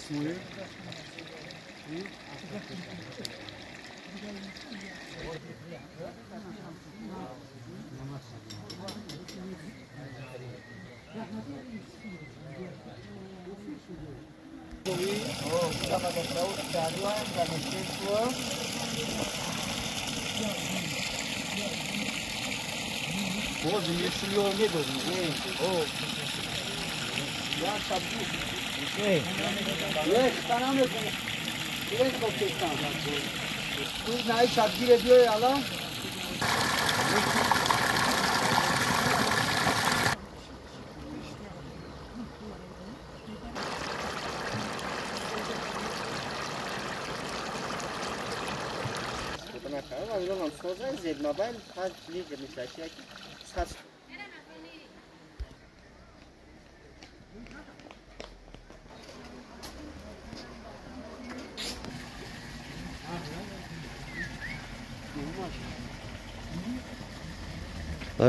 Исмоил.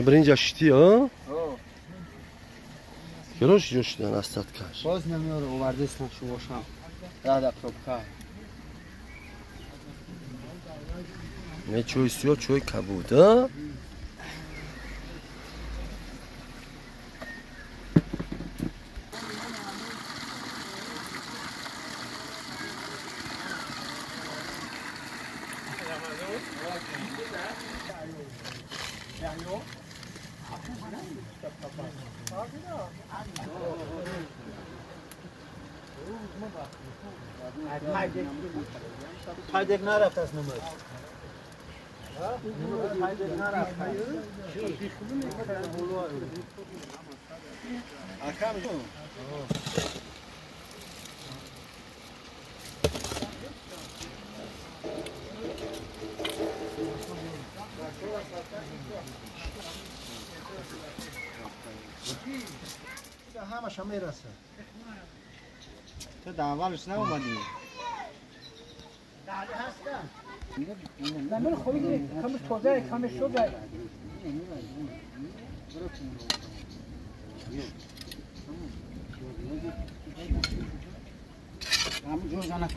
Биринҷа шитӣ, а? Кирош ҷо шидан астаткаш? Боз намеёр овардестан шумошам. Рада пробка. Не чой сиё, чой кабуд, а? Пайдек нарафт аз намоз. Пайдек нарафт. Акам. Ҳамаша мерасад. Ту дар аввалш наомадӣ. Замин хоҳӣ камаш тоза, камаш шуда. Ҳамун ҷо зана.